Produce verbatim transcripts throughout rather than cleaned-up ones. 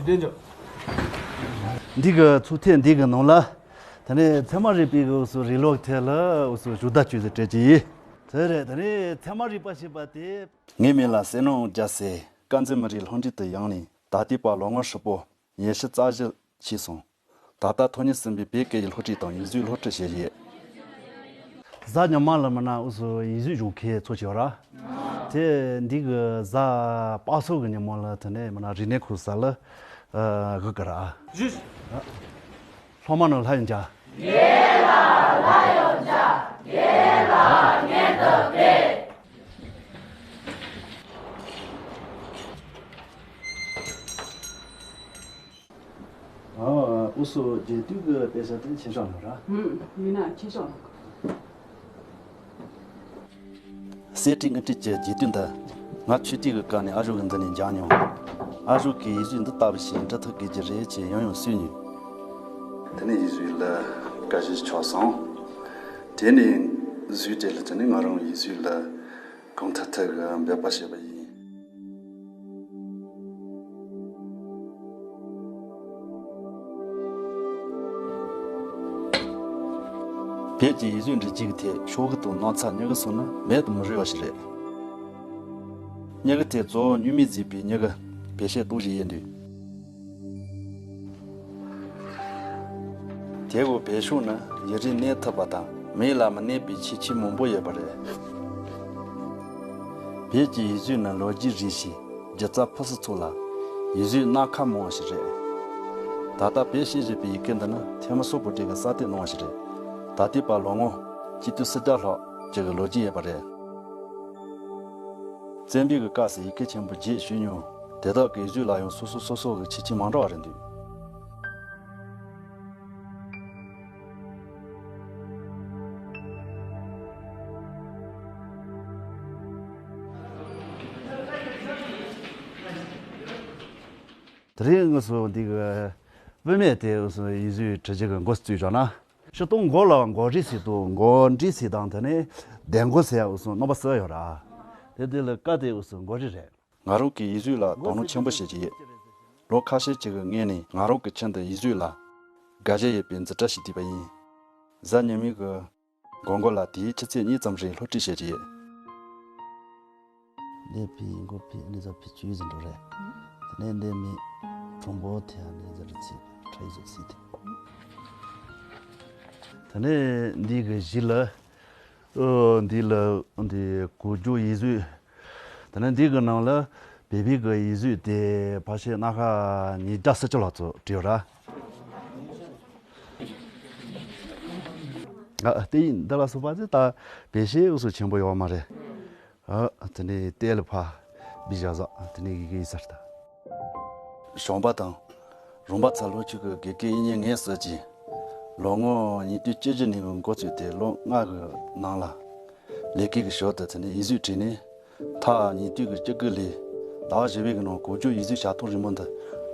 འདི་གི་ཚུགས་ཐིག་འདི་གི་ནང་ལ། དེ་ནས་ཚད་མ་རིག་པའི་གི་འུ་ཚོ་རིགས་ལུགས་ཐད་ལ་འུ་ཚོ་ཞུ་དག་བཅོས་ཟེར་སྤྲད་ཀྱི་ཡིན། དེ་རེད། དེ་ནས་ཚད་མ་རིག་པ་ཞེས་པ་དེ། ངའི་མིང་ལ་བསོད་ནམས་རྒྱལ་མཚན། དཀར་མཛེས་མི་རིགས་སློབ་འབྲིང་དུ་ཡོང་ནས་ད་ལྟའི་བར་ལོ་ངོ་ཧྲིལ་པོ་ཉི་ཤུ་རྩ་བཞི་ཕྱིན་སོང་། ད་ལྟ་ཐོན་མི་ཟིན་པའི་བོད་སྐད་ཀྱི་སློབ་ཁྲིད་དང་ཡིག་གཟུགས་སློབ་ཁྲིད་བྱེད་ཀྱི་ཡོད། གཟའ་ཉི་མ་ལ་མིན་ན་འུ་ཚོ་ཡིག་གཟུགས་སྦྱོང་མཁན་ཚོ་ཅིག་ཡོད་ར། དེ་འདི་གི་གཟའ་པ་སངས་གི་ཉིན་མོ་ལ་དེ་ནས་མིན་ན་རིག་གནས་ཁུལ་ས་ལ་ཨ་གི་གི་ར། སློབ་མ་རྣམས་ལྷ་ཡོད་འཇའ། ཨ། འུ་ཚོ་རྒྱལ་དུས་ཀྱི་དཔེ་ཆ་དེ་ཆེ་ཤོས་ལ་ར། ཧུམ། ཡིན་ན་ཆེ་ཤོས་ལ། གསེར་ཁྲི་དངུལ་ཁྲི་གི་རྒྱལ་དུས་འདི་ང་ཆུང་དུས་ཀྱི་སྐབས་ནས་ཨ་ཞོག་གིས་འཛིན་ནས་མཇལ་མྱོང་། ཨ་ཞོག་གིས་ཡིག་གཟུགས་འདི་ལྟ་བུ་ཞིག་འབྲི་ཐུབ་དགོས་ཀྱི་རེད་ཅེས་ཡང་ཡང་གསུངས་མྱོང་། དེ་ནས་ཡིག་གཟུགས་ལ་དགའ་ཞེན་ཆགས་སོང་། དེ་ནས་གཟུགས་དེ་ལ་བརྟེན་ནས་ང་རང་ཡིག་གཟུགས་ལ་གང་ཐུབ་ཐུབ་ཀྱིས་འབད་པ་བྱས་པ་ཡིན། བོད་ཀྱི་ཡིག་གཟུགས་འབྲི་བྱེད་ཀྱི་ཐད་ཤོག་གུ་དང་རྣམ་ཚགས་གཉིས་ཀ་སོང་ན་མེད་དུ་མི་རུང་བ་ཞིག་རེད། གཉིས་ཀའི་ཐད་གཙོ་བོ་སྨྱུག་མས་མཛེས་པའི་གཉིས་ཀ་བེད་སྤྱོད་གཏོང་བཞིན་ཡོད་འདུག་དེ་གོ་བེད་ཤོག་ནི་ཡིག་རིགས་གནས་ཐུབ་པ་དང་མིག་ལ་མི་གནས་པའི་ཁྱད་ཆོས་མང་པོ་ཡོད་པ་རེད། བོད་ཀྱི་ཡིག་གཟུགས་ནི་ལོ་རྒྱུས་རིང་ཞིང་སྒྱུ་རྩལ་ཕུན་སུམ་ཚོགས་ལ། ཡིག་གཟུགས་སྣ་ཁ་མང་བ་ཞིག་རེད། ད་ལྟ་བོད་གཞིས་བྱེས་པའི་ཡི་གེ་འདི་ནི་ཐོན་མི་སོག་པོ་ཊི་གིས་གསར་གཏོད་གནང་བ་ཞིག་རེད། ད་ལྟའི་བར་ལོ་ངོ་སྤྱི་ལོ་སུམ་བརྒྱ་ལྷག་ཅིག་གི་ལོ་རྒྱུས་ཡོད་པ་རེད། བཙན་པོའི་གི་སྐབས་སུ་ཡི་གེ་ཆེན་པོ་བརྒྱད་བྱུང་མྱོང་། དེ་དག་གི་ཡིག་གཟུགས་ལ་ཡང་སོ་སོ་སོ་སོ་གི་ཁྱད་ཆོས་མི་འདྲ་བ་རེད་འདུག་དེ་རིང་ང་ཚོ་འདི་གི་སྤུས་མེད་དེ་ཡིག་གཟུགས་བྲི་རྒྱུ་གི་འགོ་བཙུགས་བཞག་ན། སྤྱིར་བཏང་མགོ་ལ་མགོ་རིལ་ཟེར་དང་མགོ་འབྲི་ཟེར་དང་དེ་ནས་ལྡེ་མགོ་ཟེར་ཡ་འུ་ཚོ་རྣམ་པ་གསུམ་ཡོད་ར། དེ་དེ་ལ་ཀ་དེ་འུ་ཚོ་མགོ་རིལ་རེད། ང་རང་གིས་ཡིག་གཟུགས་ལ་དོ་སྣང་ཆེན་པོ་བྱེད་ཀྱི་ཡོད། ལོ་ཁ་ཤས་ཅིག་གི་སྔོན་ནས་ང་རང་གི་ཁྱིམ་དུ་ཡིག་གཟུགས་ལ་དགའ་ཞེན་ཡོད་པའི་འཛིན་གྲྭ་ཞིག་བསྡུས་པ་ཡིན། གཟའ་ཉི་མའི་གི་དགོང་དགོང་ལ་དེའི་ཆུ་ཚོད་གཉིས་ཙམ་རིང་སློབ་ཁྲིད་བྱེད་ཀྱི་ཡོད། འདི་ཕི་མགོ་ཕི་ནི་ཟ་ཕི་ཆུ་ཟིན་འགྲོ་རེད། དེ་ནས་འདི་མི་གྲུང་པོ་དེ་ནི་ཟ་རི་ཚི་ཁྲ་ཡི་ཟ་སི་དེ། དེ་ནས་འདི་གི་གཞི་ལ། ཨོ། འདི་ལ་འདི་གོ་རྒྱུ་ཡིག་གཟུགས། དེ་ནས་འདི་གི་ནང་ལ་བོད་པའི་གི་ཡིག་གཟུགས་དེ་ཕལ་ཆེར་སྣ་ཁ་ཉིས་བརྒྱ་ས་ཆ་ལྷག་ཙམ་བྲིས་ཡོད་ར། ཨ། དེ་ཡིན་འདི་ལ་སོགས་པ་དེ་ད་བེད་སྤྱོད་འུ་ཚོ་ཆེན་པོ་ཡོད་མ་རེད། ཨ། དེ་ནས་ལྟས་ལ་ཕ་བི་བཞག་ཟ་དེ་ནས་གི་གི་ཡིག་ཟར་ད། གཞོན་པ་དང་རོང་པ་ཚོ་ལོ་ཆུང་གི་དགེ་རྒན་ཡིན་ངེས་སྲིད་ཀྱི། ལོ་ངོ་ཉིས་སྟོང་བཅུ་བཞི་ནས་འགོ་བཙུགས་ཏེ་ལོ་ལྔ་གི་ནང་ལ་ལས་ཀའི་གི་ཞོར་དུ་དེ་ནས་ཡིག་གཟུགས་བྲིས་ནས། མཐར་ཉིས་སྟོང་བཅུ་དགུ་ལོའི་ཟླ་བ་བཞི་པའི་གི་ནང་གོ་རྒྱུ་ཡིག་གཟུགས་ཞལ་ཐང་རིང་མོ་འདི་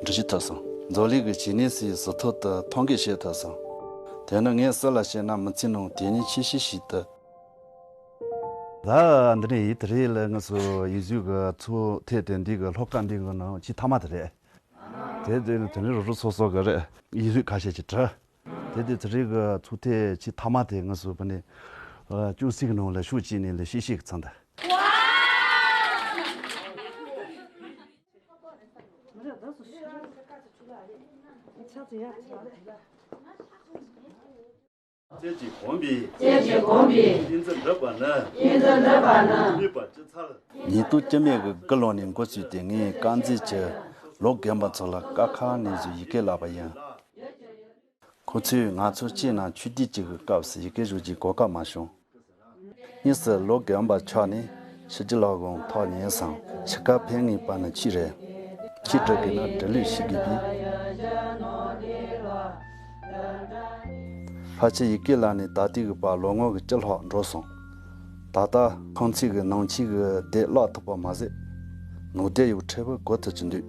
འབྲི་རྒྱུ་ཐུབ་སོང་། འཛམ་གླིང་གི་བྱས་ཉེས་སའི་ཟུར་ཐོ་དེ་ཐོ་འགོད་བྱེད་ཐུབ་སོང་། དེ་ནི་ངས་སུ་ལ་བཤད་ན་མི་ཚེ་ནང་དོན་སྙིང་ཆེ་ཤོས་ཤིག་ཏུ། ད་འདི་ནས་ཡིན། དེ་རིང་ལ་ང་ཚོ་ཡིག་གཟུགས་ཀྱི་ཚུགས་ཐིག་དེ་འདི་གི་སློབ་ཁང་འདི་གི་ནང་ཆེས་མཐའ་མ་དེ་རེད། དེ་དེ་ནི་དེ་ནི་རུ་རུ་སོ་སོ་གི་རེད། ཡིག་གཟུགས་ཁ་ཤས་ཀྱིས་བྲིས། དེ་དེ་དེ་རིང་གི་ཚུགས་ཐིག་ཆེས་མཐའ་མ་དེ་ང་ཚོ་བུ་ནི་ཅུང་ཟད་ཀྱི་ནང་ལ་ཤུགས་བསྐྱེད་ནས་ལས་ཤེས་ཤེས་ཀྱི་ཚང་ད། རྩལ་གྱིས་གོམས་པའི། རྩལ་གྱིས་གོམས་པའི། ཨིན་ཛི་འབྲི་བ་ནི། ཨིན་ཛི་འབྲི་བ་ནི། ནུས་པ་ཅི་ཚར། ཉིས་སྟོང་བཅུ་མེད་ཀྱི་དགུ་ལོ་ནས་འགོ་བཙུགས་ཏེ་ངས་དཀར་མཛེས་ཀྱི་ལོ་རྒན་པ་ཚོ་ལ་ཀ་ཁ་ནས་བཟུང་ཡི་གེ་བསླབས་པ་ཡིན། ཁོ་ཚོས་ང་ཚོ་སྐྱེས་ན་ཆུང་དུས་གཅིག་གི་སྐབས་སུ་ཡི་གེ་བཟོ་རྒྱུའི་གོ་སྐབས་མ་བྱུང་། གཉིས་སུ་ལོ་རྒན་པ་ཆགས་ནས་ཕྱི་རྒྱལ་ལ་དགོངས་ཐག་ཉེ་སོང་། འཆི་ཁ་ཕན་ངེས་པ་ནི་ཁྱོད་རེད། ཁྱོད་འབྲི་དགོས་ན་འབྲི་ལུགས་ཤེས་དགོས་པས། ཕལ་ཆེར་ཡི་གེ་བསླབས་ནས་ད་ལྟའི་གི་བར་ལོ་ངོ་གི་བཅུ་ལྷག་འགྲོ་སོང་། ད་ལྟ་ཁོང་ཚོས་གི་ནང་ཆོས་གི་སྡེ་བརླག་ཐུབ་པ་མ་ཟད། ནང་སྡེ་ཡོད་ཕྲན་བུ་གོ་ཐུབ་ཀྱི་འདུག་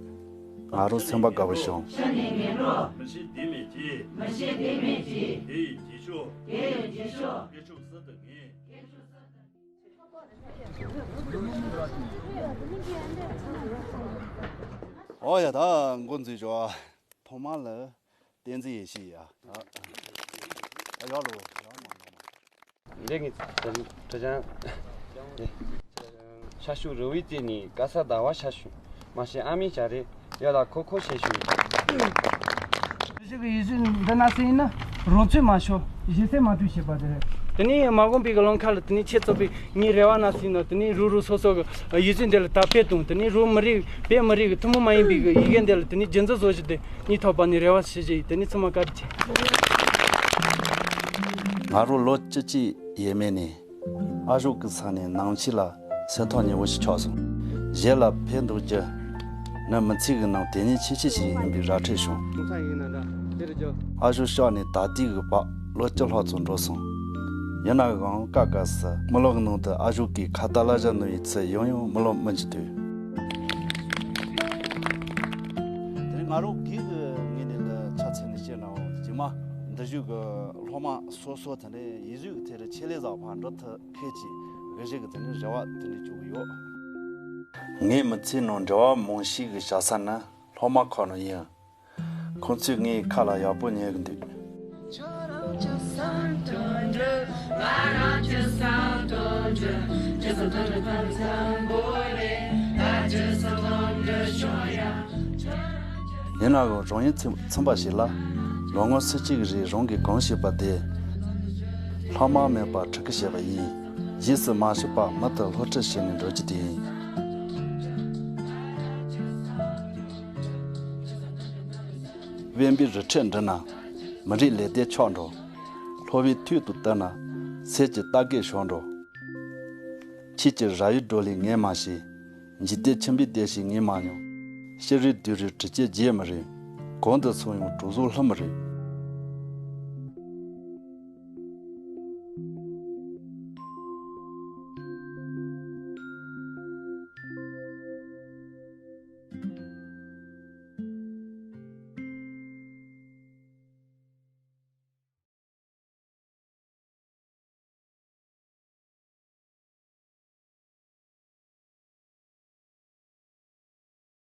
ང་རང་སེམས་པ་དགའ་པོ་བྱུང་། ཕྱི་ནས་ངན་འགྲོ། མི་ཤེས་བདེན་མེད་ཀྱི། མི་ཤེས་བདེན་མེད་ཀྱི། དེ་ཡི་རྗེས་ཤུལ། དེ་ཡི་རྗེས་ཤུལ། དགེ་ཕྱུག་ཟུར་དུ་ངེས། ཨོ་ཡ། ད་འགོ་འཛུགས་ཆོག་ཐོག་མ་ལ་བསྟན་འཛིན་ཡེ་ཤེས་ཡ། ད་ཡག་ལོ། ཡག་མ་ལོ། འདི་ངས་དྲི་དྲི་བྱང་། ཤ་ཤུ་རི་བོའི་རྩེ་ནས་ག་ས་ཟླ་བ་ཤ་ཤུ། མ་ཤེས་ཨ་མའི་ཞལ་རས་ཡ་ལ་ཁོ་ཁོ་ཤེས་ཤུ། ཞིག་གི་ཡིག་གཟུགས་འདི་ན་སྲིད་ན་རོ་ཚོད་མ་ཤོ་གཞི་རྩའི་མ་ཐུག་བྱེད་པ་དེ་རེད། དེ་ནས་མ་འོངས་པའི་གི་ལམ་ཁ་ལ་དེ་ནས་ཆེད་གཙོ་པའི་ངའི་རེ་བ་ན་སྲིད་ན་དེ་ནས་རུ་རུ་སོ་སོ་གི་ཡིག་གཟུགས་འདི་ལ་དར་སྤེལ་གཏོང་། དེ་ནས་རུ་མི་རིགས་བོད་མི་རིགས་གི་ཐུན་མོང་མ་ཡིན་པའི་གི་ཡི་གེ་འདི་ལ་དེ་ནས་རྒྱུན་འཛིན་བཟོ་རྒྱུ་དེ་ངའི་ཐོག་པ་ནས་རེ་བ་ཞུ་རྒྱུ་ཡིན། དེ་ནས་ཚང་མ་བཀའ་དྲིན་ཆེ། ང་རང་ལོ་བཅུ་གཅིག་ཡས་མས་ནས་ཨ་ཞོག་གི་ས་ནས་ནང་ཆོས་ལ་སེམས་ཐག་ཉེ་བོ་ཞིག་ཆགས་སོང་། གཞན་ལ་ཕན་འདོགས་རྒྱུ་ནི་མི་ཚེ་གི་ནང་དེ་ཉིད་ཆེ་ཆེ་ཞིག་ཡིན་པའི་ར་འཕྲོད་བྱུང་། ཨ་ཞོག་གཤགས་ནས་ད་ལྟའི་གི་བར་ལོ་བཅུ་ལྷག་ཙམ་འགྲོ་སོང་། ཡིན་ན་ཡང་སྐབས་སྐབས་སུ་རྨི་ལམ་གི་ནང་དུ་ཨ་ཞོག་གིས་ཁ་ཏ་ལ་བཞག་ནོ་ཡི་ཚུལ་ཡང་ཡང་རྨི་ལམ་རྨི་གྱི་འདུག་དེ་ང་རང་སྒེར་གྱི་ངོས་ནས་ལ་ཆ་མཚོན་ནས་བཤད་ན། རྗེས་མ་འདི་བཞུགས་ཀྱི་སློབ་མ་སོ་སོ་དེ་འདྲའི་ཡིག་གཟུགས་ཀྱི་ཐད་ལ་ཆེད་ལས་བཟང་བ་འགྲོ་ཐུབ་མཁན་གྱི་དགེ་བཤེས་ཀྱི་དེ་འདྲའི་རེ་བ་དེ་འདྲ་བཅོལ་གྱི་ཡོད། ངའི་མི་ཚེའི་ནང་འབྲེལ་བ་མང་ཤོས་ཀྱི་བྱ་ས་ནི་སློབ་མ་ཁོ་ན་ཡིན། ཁོང་ཚོས་ངའི་ཁ་ལ་ཡག་པོ་ཉན་གྱི་འདུག་ཡིན་ནའང་རང་ཡུལ་ཚིམ་ཚིམ་པ་ཞིག་ལ་ལོ་ངོ་སུམ་ཅུ་གི་རིང་རང་གིས་གང་བྱས་པ་དེ་ལྷག་མ་མེད་པར་ཕྲུ་གུ་བྱས་པ་ཡིན། རྗེས་སུ་མ་ཤི་བར་མུ་མཐུད་སློབ་ཁྲིད་བྱས་ནས་འགྲོ་རྒྱུ་དེ་ཡིན། དབེན་པའི་རི་ཁྲོད་འདི་ན་མི་རིགས་ལས་དེ་ཆགས་འགྲོ། ལྷོ་བའི་ཐོད་དུ་བལྟས་ན་གསེར་གྱི་རྟ་སྒལ་ཤོར་འགྲོ། ཁྱེད་ཀྱི་ར་ཡུལ་སྒྲོལ་ལས་ངས་མ་ཤེས། འཇིག་རྟེན་ཁྱིམ་པའི་བདེ་ཞིག་ངས་མ་མྱོང་། ཤི་རེ་སྡོད་རེ་དྲི་ཆབ་བརྗེ་མི་རེད། གང་དུ་སོང་ཡང་གྲོགས་གཟུགས་ལྷུམ་མི་རེད།